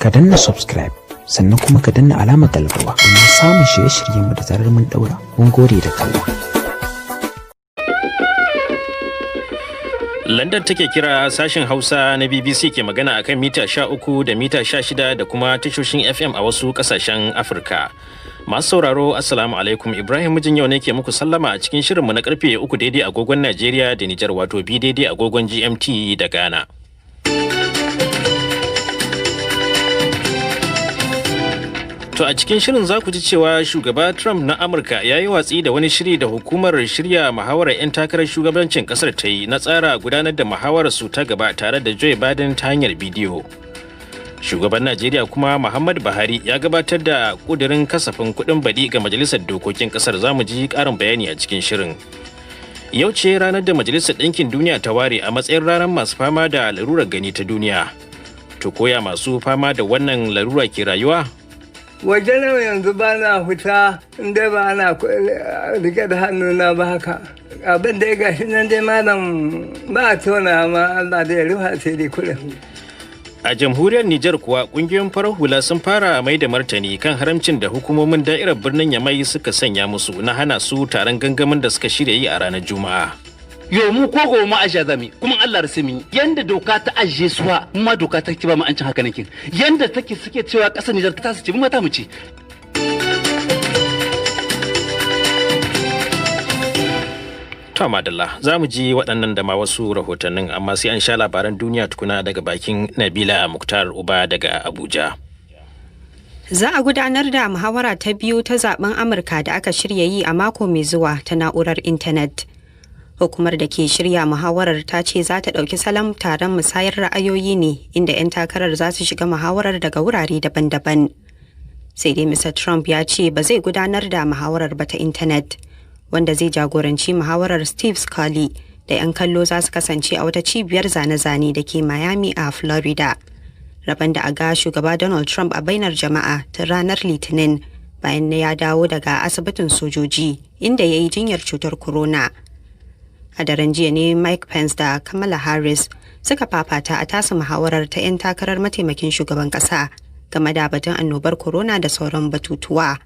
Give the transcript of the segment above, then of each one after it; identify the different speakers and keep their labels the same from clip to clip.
Speaker 1: Ka danna subscribe, sannan kuma ka danna alamar kalbarwa domin samun shirye-shiryenmu da zarar mun daura. Mun gode da kalla.
Speaker 2: London take kira, sashen Hausa na BBC ke magana akan mita 13 da mita 16 da kuma tashoshin FM a wasu kasashen Afirka. Masu sauraro, Assalamu alaikum. Ibrahim Mijin yau ne ke muku sallama a cikin shirinmu na karfe 3 daidai agogon Najeriya da Nijar, wato bi daidai agogon GMT da Ghana. To, a cikin shirin za ku ji cewa shugaba Trump na Amurka ya yi watsi da wani shiri da hukumar shirya muhawarar 'yan takarar shugabancin kasar ta yi na tsara gudanar da muhawarar su ta gaba tare da Joe Biden ta hanyar bidiyo. Shugaban Najeriya kuma Muhammadu Buhari ya gabatar da kudirin kasafin kuɗin baɗi ga Majalisar Dokokin Ƙasar, za mu ji ƙarin bayani a cikin shirin. Yau ce ranar da Majalisar Ɗinkin Duniya ta ware a matsayin ranar masu fama da larurar gani ta duniya. To, koya masu fama da wannan larura ke rayuwa?
Speaker 3: Waje nan yanzu ba na fita inda ba ana rike da hannuna ba. Haka abin da ya gashi nan dai, malam, ba a tona ma, Allah da ya rufa sai dai kuɗin.
Speaker 2: A jamhuriyar Nijar kuwa, kungiyoyin farar hula sun fara mai da martani kan haramcin da hukumomin da'irar birnin Yamai suka sanya musu na hana su taron gangamin da suka shirya yi a ranar Juma'a.
Speaker 4: Yo, mu ko gobe mu ajiya zami kuma Allah da sami yanda doka ta ajiye suwa, mu ma doka ta ba mu an cin haka nake yanda take suke cewa kasar Nijar ta su ce mu ma ta mu ce.
Speaker 2: To madalla, za mu ji waɗannan da ma wasu rahotannin, amma sai an sha labaran duniya tukuna daga bakin Nabila Muktar Uba daga Abuja.
Speaker 5: Za a gudanar da muhawara ta biyu ta zaben Amurka da aka shirya yi a mako mai zuwa ta na'urar intanet. Hukumar da ke shirya muhawarar ta ce za ta ɗauki salon taron musayar ra'ayoyi ne, inda 'yan takarar za su shiga muhawarar daga wurare daban-daban. Sai dai Mr. Trump ya ce ba zai gudanar da muhawarar ba ta intanet. Wanda zai jagoranci muhawarar, Steve Scully, da 'yan kallo za su kasance a wata cibiyar zane-zane da ke Miami a Florida. Rabon da a ga shugaba Donald Trump a bainar jama'a tun ranar Litinin, bayan ya dawo daga asibitin sojoji inda ya yi jinyar cutar corona. A daren jiya ne Mike Pence da Kamala Harris suka fafata a tasu muhawarar ta 'yan takarar mataimakin shugaban kasa game da batun annobar corona da sauran batutuwa.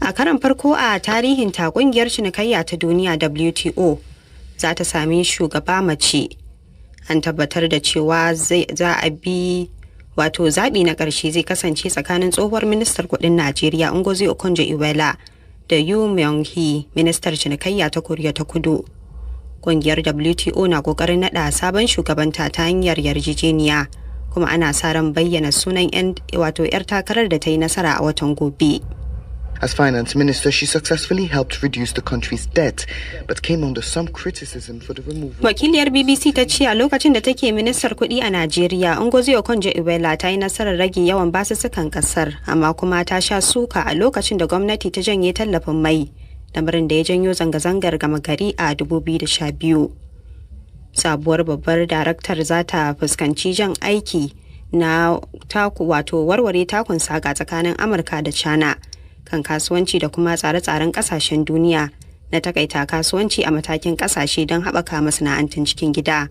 Speaker 5: A karan farko a tarihin ta, kungiyar cinikayya ta duniya WTO za ta sami shugaba mace. An tabbatar da cewa za a bi, wato zaɓi na ƙarshe zai kasance tsakanin tsohuwar ministar kuɗin Najeriya Ngozi Okonjo-Iweala da Yu Myung Hee, ministar cinikayya ta Koriya ta Kudu. Kungiyar WTO na kokarin nada sabon shugabanta ta hanyar yarjejeniya, kuma ana sa ran bayyana sunan 'yan wato 'yar takarar da ta yi nasara a watan gobe.
Speaker 6: As finance minister, she successfully helped reduce the country's debt, but came under some criticism for the removal.
Speaker 5: Wakiliyar BBC ta ce a lokacin da take ministar kuɗi a Najeriya, Ngozi Okonjo-Iweala ta yi nasarar rage yawan basussukan kasar, amma kuma ta sha suka a lokacin da gwamnati ta janye tallafin mai, lamarin da ya janyo zanga-zangar gama gari a 2012. Sabuwar babbar daraktar za ta fuskanci jan aiki na taku, wato warware takun saka tsakanin Amurka da China kan kasuwanci da kuma tsare-tsaren kasashen duniya na takaita kasuwanci a matakin kasashe don haɓaka masana'antun cikin gida.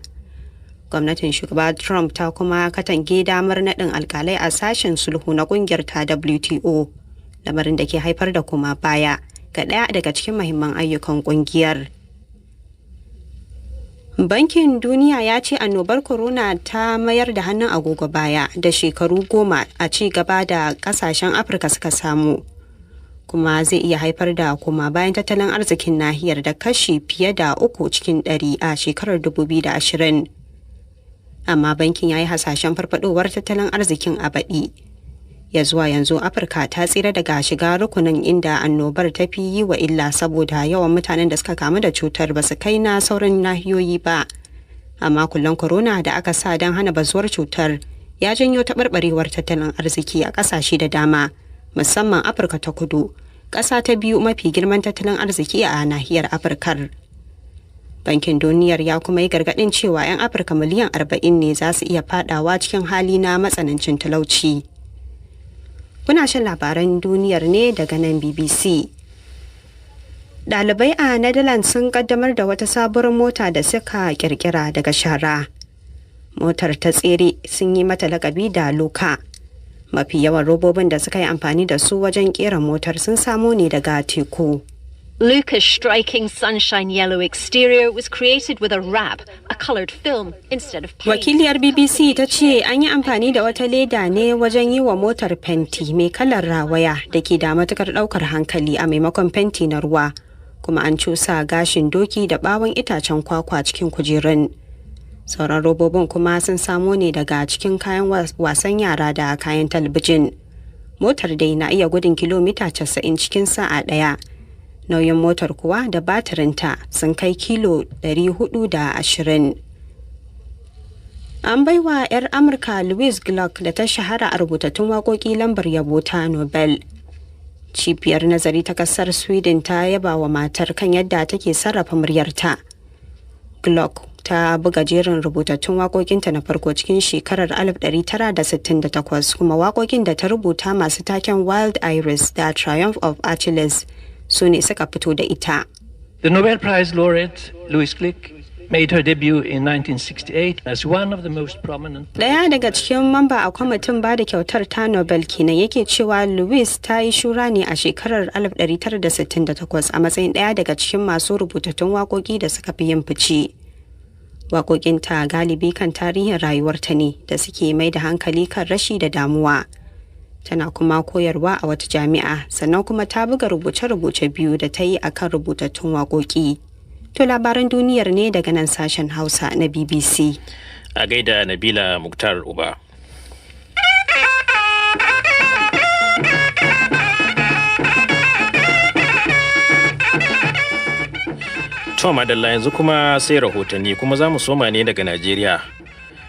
Speaker 5: Gwamnatin shugaba Trump ta kuma katange damar naɗin alkalai a sashen sulhu na ƙungiyar ta WTO, lamarin da ke haifar da kuma baya ga ɗaya daga cikin mahimman ayyukan ƙungiyar. Bankin Duniya ya ce annobar corona ta mayar da hannun agogo baya da shekaru 10 a ci gaba da kasashen Afirka suka samu, kuma zai iya haifar da koma bayan tattalin arzikin nahiyar da kashi fiye da 3 cikin 100 a shekarar 2020. Amma bankin ya yi hasashen farfadowar tattalin arzikin a baɗi. Ya zuwa yanzu Afirka ta tsira daga shiga rukunin inda annobar ta fi yi wa illa, saboda yawan mutanen da suka kamu da cutar ba su kai na sauran nahiyoyi ba. Amma kullen corona da aka sa don hana bazuwar cutar ya janyo taɓarɓarewar tattalin arziki a ƙasashe da dama, musamman Afirka ta Kudu, ƙasa ta biyu mafi girman tattalin arziki a nahiyar Afirkar. Bankin Duniyar ya kuma yi gargaɗin cewa 'yan Afirka miliyan 40 ne za su iya fadawa cikin hali na matsanancin talauci. Kuna shan labaran duniyar ne daga nan BBC. Ɗalibai a Netherlands sun kaddamar da wata sabuwar mota da suka kirkira daga shara. Motar ta tsere sun yi mata lakabi da Luka. Mafi yawan robobin da suka yi amfani da su wajen kera motar sun samo ne daga teku.
Speaker 7: Luca's striking sunshine yellow exterior was created with a wrap, a coloured film, instead of paint.
Speaker 5: Wakiliyar BBC ta ce an yi amfani da wata leda ne wajen yi wa motar fenti mai kalar rawaya da ke da matukar daukar hankali a maimakon fenti na ruwa. Kuma an cusa gashin doki da bawon itacen kwakwa cikin kujerun. Sauran robobin kuma sun samo ne daga cikin kayan wasan yara da kayan talabijin. Motar dai na iya gudun kilomita 90 cikin sa'a ɗaya. Nauyin motar kuwa da batirinta sun kai kilo 420. An baiwa 'yar Amurka Louise Gluck da ta shahara a rubutattun waƙoƙi lambar yabo ta Nobel. Cibiyar nazari ta ƙasar Sweden ta yaba wa matar kan yadda take sarrafa muryarta. Gluck ta buga jerin rubutattun waƙoƙinta na farko cikin shekarar 1968, kuma waƙoƙin da ta rubuta masu taken Wild Iris da Triumph of Achilles su ne suka fito da ita.
Speaker 8: The Nobel Prize laureate Louise Glück made her debut in 1968 as one of the most prominent.
Speaker 5: Daya daga cikin mamba a kwamitin ba da kyautar ta Nobel kenan yake cewa Louise ta yi shura ne a shekarar 1968 a matsayin daya daga cikin masu rubutattun waƙoƙi da suka fi yin fice. Waƙoƙinta galibi kan tarihin rayuwarta ne da suke mai da hankali kan rashi da damuwa. Tana kuma koyarwa a wata jami'a, sannan kuma ta buga rubuce-rubuce biyu da ta yi akan rubutattun waƙoƙi. To, labaran duniyar ne daga nan sashen Hausa na BBC.
Speaker 2: A gaida Nabila Muktar Uba. To madalla, yanzu kuma sai rahotanni, kuma za mu soma ne daga Najeriya.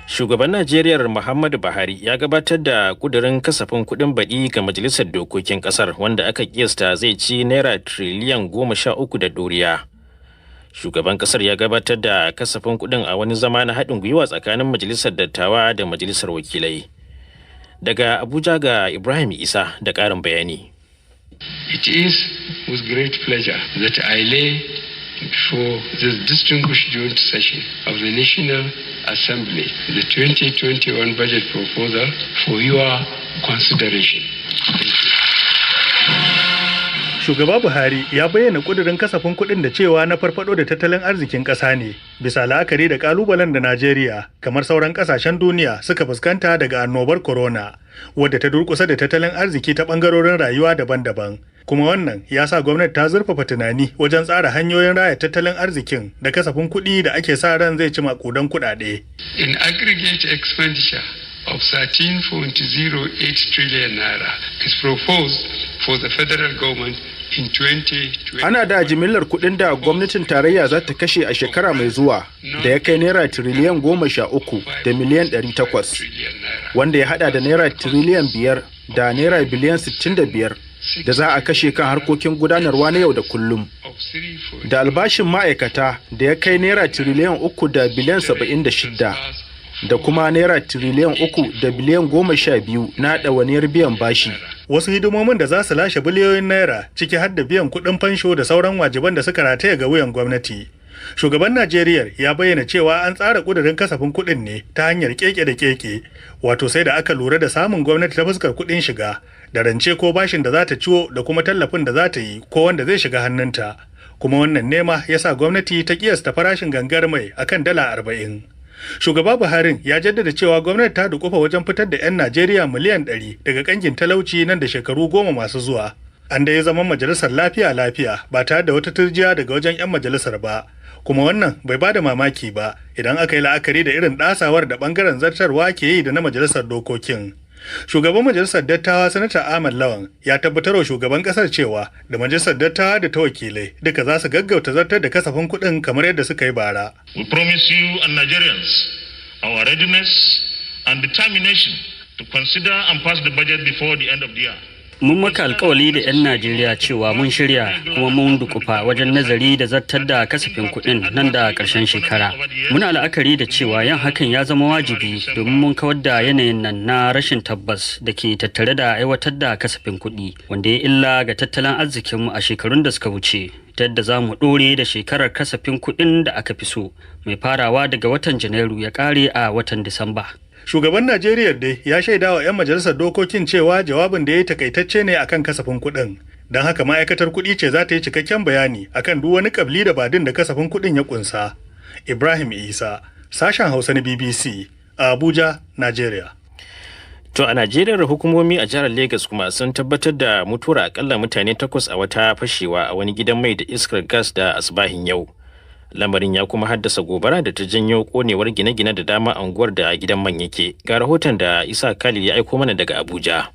Speaker 2: Shugaban Najeriya Muhammadu Buhari ya gabatar da kudirin kasafin kudin baɗi ga Majalisar Dokokin Ƙasar, wanda aka kiyasta zai ci naira tiriliyan 13 da ɗoriya. Shugaban ƙasar ya gabatar da kasafin kudin a wani zama na haɗin gwiwa tsakanin Majalisar Dattawa da Majalisar Wakilai. Daga Abuja ga Ibrahim Isa da ƙarin bayani.
Speaker 9: It is with great pleasure that I lay before this distinguished joint session of the National Assembly the 2021 budget proposal for your consideration. Thank you.
Speaker 10: Shugaba Buhari ya bayyana kudirin kasafin kuɗin da cewa na farfado da tattalin arzikin ƙasa ne, bisa la'akari da kalubalen da Najeriya, kamar sauran ƙasashen duniya, suka fuskanta daga annobar corona, wadda ta durƙusa da tattalin arziki ta ɓangarorin rayuwa daban-daban. Kuma wannan ya sa gwamnati ta zurfafa tunani wajen tsara hanyoyin raya tattalin arzikin da kasafin kuɗi da ake sa ran zai ci maƙudan kuɗaɗe.
Speaker 9: In aggregate expenditure of 13.08 trillion naira is proposed for the federal government in 2020.
Speaker 11: Ana da jimillar kuɗin da gwamnatin tarayya za ta kashe a shekara mai zuwa da ya kai naira tiriliyan 13 da miliyan 800, wanda ya hada da naira tiriliyan 5 da naira biliyan 65 da za a kashe kan harkokin gudanarwa na yau da kullum, da albashin ma'aikata da ya kai naira tiriliyan 3 da biliyan 76, da kuma naira tiriliyan 3 da biliyan 12 na ɗawainiyar biyan bashi.
Speaker 10: Wasu hidimomin da za su lashe biliyoyin naira, ciki har da biyan kuɗin fansho da sauran wajiban da suka rataya ga wuyan gwamnati. Shugaban Najeriya ya bayyana cewa an tsara kudirin kasafin kuɗin ne ta hanyar keke da keke, wato sai da aka lura da samun gwamnati ta fuskar kuɗin shiga, da rance ko bashin da za ta ciwo, da kuma tallafin da za ta yi ko wanda zai shiga hannunta. Kuma wannan nema ya sa gwamnati ta kiyasta farashin gangar mai akan dala 40. Shugaba Buhari ya jaddada cewa gwamnati ta dukufa wajen fitar da 'yan Najeriya miliyan 100 daga kangin talauci nan da shekaru 10 masu zuwa. An da ya zama majalisar lafiya lafiya ba tare da wata turjiya daga wajen 'yan majalisar ba. Kuma wannan bai bada mamaki ba idan aka yi la'akari da irin ɗasawar da bangaren zartarwa ke yi da na majalisar dokokin. Shugaban Majalisar Dattawa, Sanata Ahmad Lawan, ya tabbatar wa shugaban kasar cewa da Majalisar Dattawa da ta Wakilai duka za su gaggauta zartar da kasafin kuɗin kamar yadda suka yi bara.
Speaker 12: We promise you and Nigerians our readiness and determination to consider and pass the budget before the end of the year.
Speaker 13: Mun maka alkawali da 'yan Najeriya cewa mun shirya kuma mun dukufa wajen nazari da zartar da kasafin kuɗin nan da ƙarshen shekara. Muna la'akari da cewa yin hakan ya zama wajibi domin mun kawar da yanayin nan na rashin tabbas da ke tattare da aiwatar da kasafin kuɗi, wanda ya illa ga tattalin arzikinmu a shekarun da suka wuce, ta yadda za mu ɗore da shekarar kasafin kuɗin da aka fi so, mai farawa daga watan Janairu ya ƙare a watan Disamba.
Speaker 10: Shugaban Najeriya dai ya shaida wa 'yan majalisar dokokin cewa jawabin da ya yi takaitacce ne akan kasafin kuɗin. Don haka ma'aikatar kuɗi ce za ta yi cikakken bayani akan duk wani kabli da badin da kasafin kuɗin ya kunsa. Ibrahim Isa, sashen Hausa na BBC, a Abuja, Najeriya.
Speaker 2: To a Najeriya, hukumomi a jihar Legas kuma sun tabbatar da mutuwar akalla mutane 8 a wata fashewa a wani gidan mai da iskar gas da asibahin yau. Lamarin ya kuma haddasa gobara da ta janyo konewar gine-gine da dama a unguwar da gidan man yake. Ga rahoton da Isa Khalil ya aiko mana daga Abuja.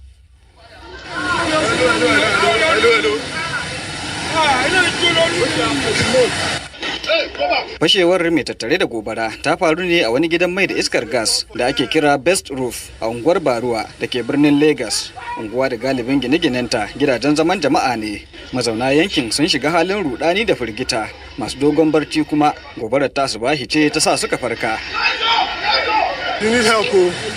Speaker 14: Fashewar mai tattare da gobara ta faru ne a wani gidan mai da iskar gas da ake kira Best Roof a unguwar Baruwa da ke birnin Lagos. Unguwa da galibin gine-ginenta gidajen zaman jama'a ne. Mazauna yankin sun shiga halin rudani da firgita, masu dogon barci kuma gobarar ta subahi ce ta sa suka farka.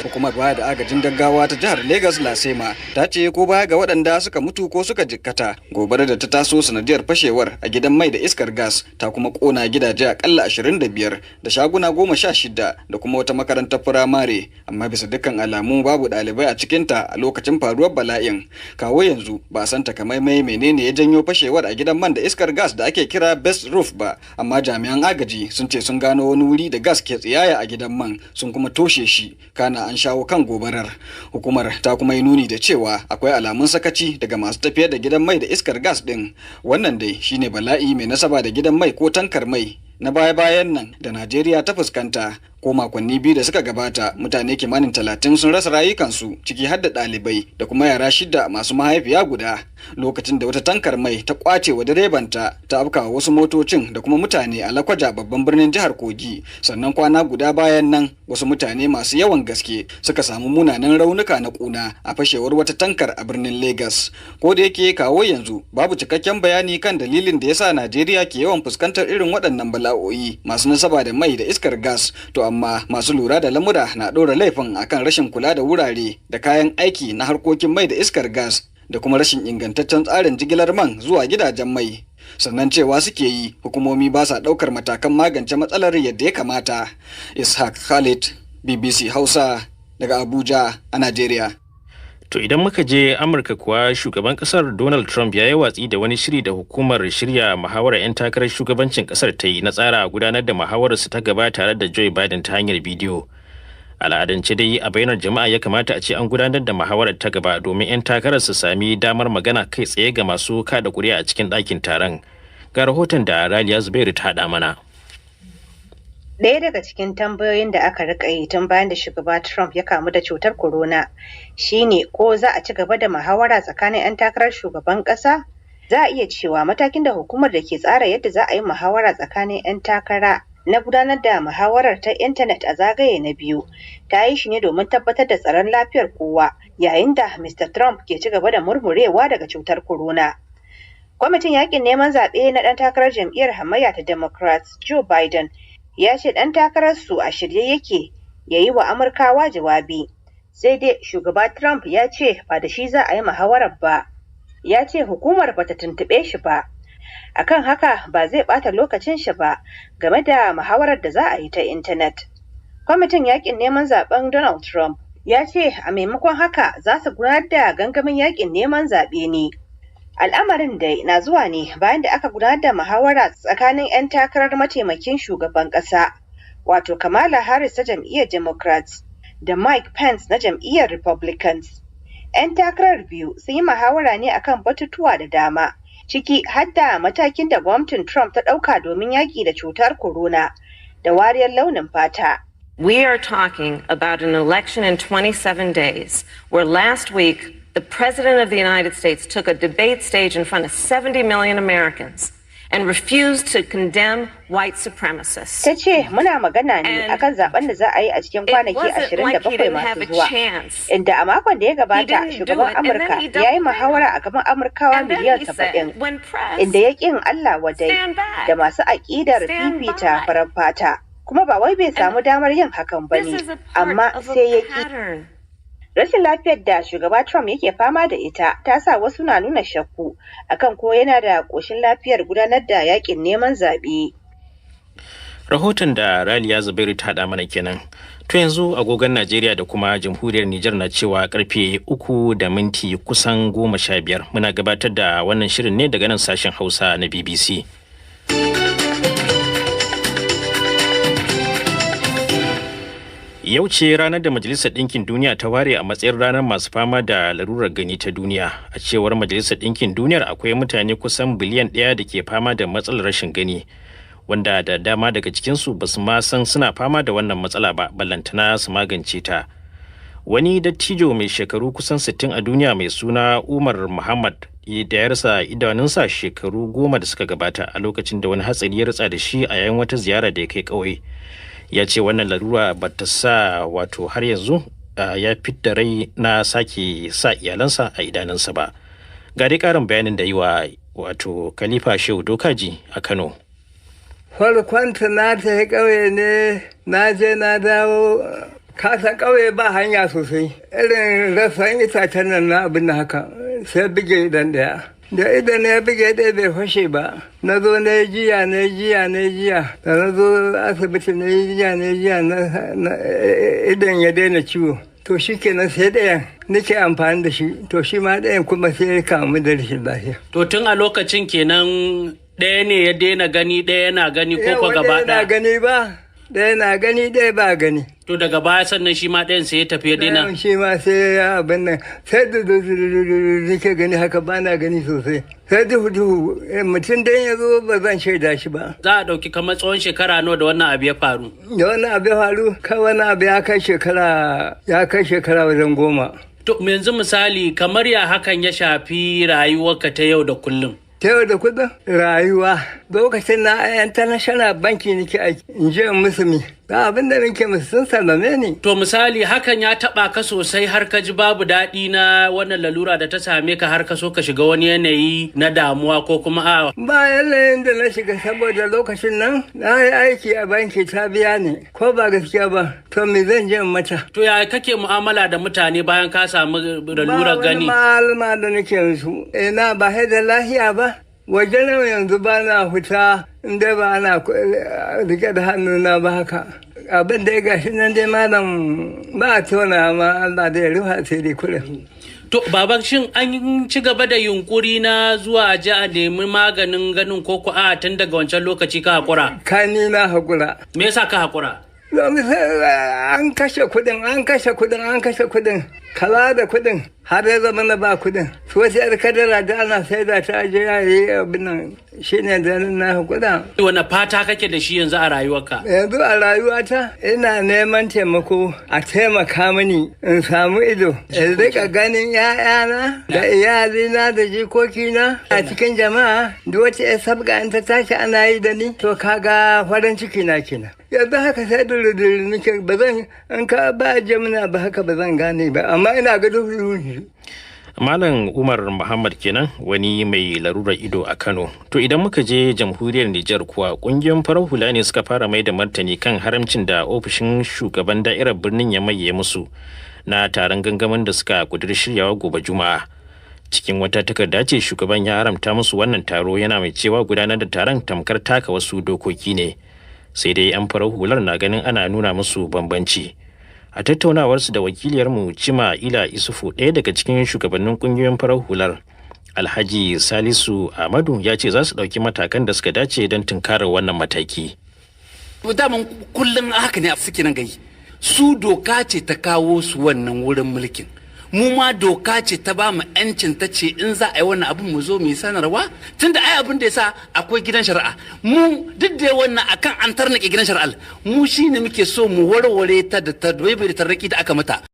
Speaker 14: Hukumar baya da agajin gaggawa ta jihar Lagos, Lasema, ta ce ko baya ga waɗanda suka mutu ko suka jikkata, gobarar da ta taso sanadiyar fashewar a gidan mai da iskar gas ta kuma kona gidaje akalla 25 da shaguna 16 da kuma wata makarantar firamare, amma bisa dukkan alamu babu ɗalibai a cikinta a lokacin faruwar bala'in. Kawo yanzu ba a san takamaimai menene ya janyo fashewar a gidan man da iskar gas da ake kira Best Roof ba, amma jami'an agaji sun ce sun gano wani wuri da gas ke tsiyaya a gidan man, sun kuma toshe shi, kana an shawo kan gobarar. Hukumar ta kuma yi nuni da cewa akwai alamun sakaci daga masu tafiyar da gidan mai da iskar gas din. Wannan dai shine bala'i mai nasaba da gidan mai ko tankar mai na baya-bayan nan da Najeriya ta fuskanta. Ko makonni 2 da suka gabata, mutane kimanin 30 sun rasa rayukansu, ciki har da ɗalibai da kuma yara 6 masu mahaifiya guda, lokacin da wata tankar mai ta kwace wa direbanta ta afka wasu motocin da kuma mutane a Lakwaja, babban birnin jihar Kogi. Sannan kwana guda bayan nan, wasu mutane masu yawan gaske suka samu munanan raunuka na kuna a fashewar wata tankar a birnin Lagos. Ko da yake kawo yanzu babu cikakken bayani kan dalilin da yasa Najeriya ke yawan fuskantar irin waɗannan bala'o'i masu nasaba da mai da iskar gas, to amma masu lura da lamura na ɗora laifin akan rashin kula da wurare da kayan aiki na harkokin mai da iskar gas da kuma rashin ingantaccen tsarin jigilar man zuwa gidajen mai. Sannan cewa suke yi hukumomi ba sa ɗaukar matakan magance matsalar yadda ya kamata. Ishaq Khalid, BBC Hausa, daga Abuja a Najeriya.
Speaker 2: To idan muka je Amurka kuwa, shugaban kasar Donald Trump ya yi watsi da wani shiri da hukumar shirya muhawarar 'yan takarar shugabancin kasar ta yi na tsara gudanar da muhawararsu ta gaba tare da Joe Biden ta hanyar bidiyo. Al'adance dai a bainar jama'a ya kamata a ce an gudanar da muhawarar ta gaba domin 'yan takarar su sami damar magana kai tsaye ga masu kada kuri'a a cikin ɗakin taron. Ga rahoton da Raliya Zubairu ta haɗa mana.
Speaker 15: Ɗaya daga cikin tambayoyin da aka rika yi tun bayan da shugaba Trump ya kamu da cutar corona shine ko za a ci gaba da muhawara tsakanin 'yan takarar shugaban ƙasa? Za a iya cewa matakin da hukumar da ke tsara yadda za a yi muhawara tsakanin 'yan takara na gudanar da muhawarar ta intanet a zagaye na biyu ta yi shi ne domin tabbatar da tsaron lafiyar kowa yayin da Mr. Trump ke ci gaba da murmurewa daga cutar corona. Kwamitin yakin neman zaɓe na ɗan takarar jam'iyyar hamayya ta Democrats, Joe Biden, ya ce ɗan takararsu a shirye yake ya yi wa Amurkawa jawabi. Sai dai shugaba Trump ya ce ba da shi za a yi muhawarar ba. Ya ce hukumar bata tuntuɓe shi ba. Akan haka ba zai ɓata lokacin shi ba game da muhawarar da za a yi ta intanet. Kwamitin yakin neman zaben Donald Trump ya ce a maimakon haka za su gudanar da gangamin yakin neman zaɓe ne. Al'amarin dai na zuwa ne bayan da aka gudanar da muhawara tsakanin 'yan takarar mataimakin shugaban ƙasa, wato Kamala Harris ta jam'iyyar Democrats da Mike Pence na jam'iyyar Republicans. 'Yan takarar biyu sun yi muhawara ne akan batutuwa da dama, ciki har da matakin da gwamnatin Trump ta ɗauka domin yaƙi da cutar corona da wariyar launin fata.
Speaker 16: We are talking about an election in 27 days, where last week the President of the United States took a debate stage in front of 70 million Americans and refused to condemn white supremacists.
Speaker 15: Ta ce muna magana ne akan zaben da za a yi a cikin kwanaki
Speaker 16: wasn't like he
Speaker 15: 27
Speaker 16: didn't have
Speaker 15: masu
Speaker 16: a
Speaker 15: zuwa.
Speaker 16: chance.
Speaker 15: Inda a makon da ya gabata
Speaker 16: didn't do
Speaker 15: shugaban
Speaker 16: it, and then
Speaker 15: Amurka
Speaker 16: he
Speaker 15: ya yi
Speaker 16: doubled down.
Speaker 15: muhawara a gaban Amurkawa
Speaker 16: And then
Speaker 15: miliyan
Speaker 16: he said,
Speaker 15: 70
Speaker 16: when pressed,
Speaker 15: inda ya ƙin Allah wadai
Speaker 16: stand back.
Speaker 15: da masu aƙidar
Speaker 16: Stand
Speaker 15: fifita
Speaker 16: by.
Speaker 15: farar fata. Kuma ba wai bai samu damar yin hakan ba
Speaker 16: This
Speaker 15: ne,
Speaker 16: is a part
Speaker 15: amma
Speaker 16: of a
Speaker 15: sai ya ƙi.
Speaker 16: pattern.
Speaker 15: Rashin lafiyar da shugaba Trump yake fama da ita ta sa wasu na nuna shakku akan ko yana da ƙoshin lafiyar gudanar da yakin neman zaɓe.
Speaker 2: Rahoton da Raliya Zubairu ta haɗa mana kenan. To yanzu agogon Najeriya da kuma jamhuriyar Nijar na cewa karfe 3 da minti kusan 15. Muna gabatar da wannan shirin ne daga nan sashen Hausa na BBC. Yau ce ranar da Majalisar Ɗinkin Duniya ta ware a matsayin ranar masu fama da larurar gani ta duniya. A cewar Majalisar Ɗinkin Duniyar, akwai mutane kusan biliyan 1 da ke fama da matsalar rashin gani, wanda da dama daga cikinsu ba su ma san suna fama da wannan matsala ba, ballantana su magance ta. Wani dattijo mai shekaru kusan 60 a duniya mai suna Umar Muhammad da ya rasa idanunsa shekaru 10 da suka gabata a lokacin da wani hatsari ya ritsa da shi a yayin wata ziyara da ya kai ƙauye, ya ce wannan larura ba ta sa wato har yanzu ya fidda rai na sake sa iyalansa a idanunsa ba. Ga dai ƙarin bayanin da yi wa wato Khalifa Shehu Dokaji a Kano.
Speaker 3: Farkonta na tafi ƙauye ne, na je na dawo, kasa ƙauye ba hanya sosai, irin rassan itacen nan na abin da haka, sai bige idan ɗaya. Da idan ya bige ɗaya bai fashe ba, na zo na yi jiya, na yi jiya, na yi jiya, da na zo asibiti na yi jiya, na yi jiya, idan ya daina ciwo. To shi kenan, sai ɗayan nake amfani da shi, to shi ma ɗayan kuma sai ya kamu da rashin lafiya.
Speaker 17: To tun a lokacin kenan ɗaya ne ya daina gani, ɗaya yana gani, ko ko gaba
Speaker 3: ɗaya na
Speaker 17: ɗaya?
Speaker 3: gani ba, ɗaya na gani, ɗaya ba gani.
Speaker 17: To daga baya sannan shi ma ɗayan sai ya tafi ya daina.
Speaker 3: Ɗayan shi ma sai ya abin nan, sai dudu nake gani haka, ba na gani sosai. Sai duhu duhu, mutum dai ya zo ba zan shaida shi ba.
Speaker 17: Za a ɗauki kamar tsawon shekara nawa da wannan abu ya faru?
Speaker 3: Da wannan abu ya faru, kai wani abu ya kai shekara wajen 10.
Speaker 17: To yanzu misali, kamar ya hakan ya shafi rayuwarka ta yau da kullum?
Speaker 3: Ta yau da kullum rayuwa, lokacin na international banki nake aiki, in je in musu mi ba abin da nake musu, sun sallame ni.
Speaker 17: To misali, hakan ya taɓa ka sosai har ka ji babu daɗi na wannan lalura da ta same ka, har ka so ka shiga wani yanayi na damuwa, ko kuma a?
Speaker 3: Ba yanayin da na shiga, saboda lokacin nan na yi aiki a banki ta biya ni, ko ba gaskiya ba, to me zan je in mata?
Speaker 17: To ya kake mu'amala da mutane bayan ka samu lalurar
Speaker 3: Ba wani
Speaker 17: gani?
Speaker 3: ma'alma da nake musu, ina ba sai da lahiya ba. Waje nan yanzu ba na fita in dai ba ana rike da hannuna ba haka. Abin da ya gashi nan dai malam, ba a tona ma, Allah da ya rufa asiri kurin.
Speaker 17: To baba, shin an ci gaba da yunkuri na zuwa a je a nemi maganin ganin, ko ko a tun daga wancan lokaci ka hakura?
Speaker 3: Kani na hakura.
Speaker 17: Me yasa ka hakura?
Speaker 3: Domin sai an kashe kudin, an kashe kudin, an kashe kudin, kala da kudin, har ya zama na ba kudin. Su wasu yar kadara da ana saida ta aje ya yi abin nan, shine da na hakura.
Speaker 17: Wane fata kake da shi yanzu a rayuwarka?
Speaker 3: Yanzu a rayuwata ina neman taimako, a taimaka mini in samu ido in rika ganin 'ya'yana da iyalina da jikokina a cikin jama'a. Duk wata 'yar sabga in ta tashi ana yi da ni, to kaga farin ciki na kenan. Yanzu haka sai duru-duru nake, ba zan in ka ba jamina ba haka ba zan gane ba, amma ina ga duhu.
Speaker 2: Malam Umar Muhammad kenan, wani mai larurar ido a Kano. To idan muka je jamhuriyar Nijar kuwa, kungiyoyin farar hula ne suka fara mai da martani kan haramcin da ofishin shugaban da'irar birnin ya maye musu na taron gangamin da suka kuduri shiryawa gobe Juma'a. Cikin wata takarda ce shugaban ya haramta musu wannan taro, yana mai cewa gudanar da taron tamkar taka wasu dokoki ne. Sai dai 'yan farar hular na ganin ana nuna musu bambanci. A tattaunawarsu da wakiliyarmu Cima Ila Isufu, ɗaya daga cikin shugabannin kungiyoyin farar hular, Alhaji Salisu Ahmadu, ya ce za su ɗauki matakan da suka dace don tunkarar wannan mataki.
Speaker 4: Daman kullum haka ne suke nan gai su, doka ce ta kawo su wannan wurin mulkin. Mu ma doka ce ta ba mu yancin, ta ce in za a yi wannan abin mu zo mu yi sanarwa, tunda ai abin da yasa akwai gidan shari'a. Mu duk da wannan akan an tarnake gidan shari'a, mu shine muke so mu warware ta da ta da tarnaki da aka mata.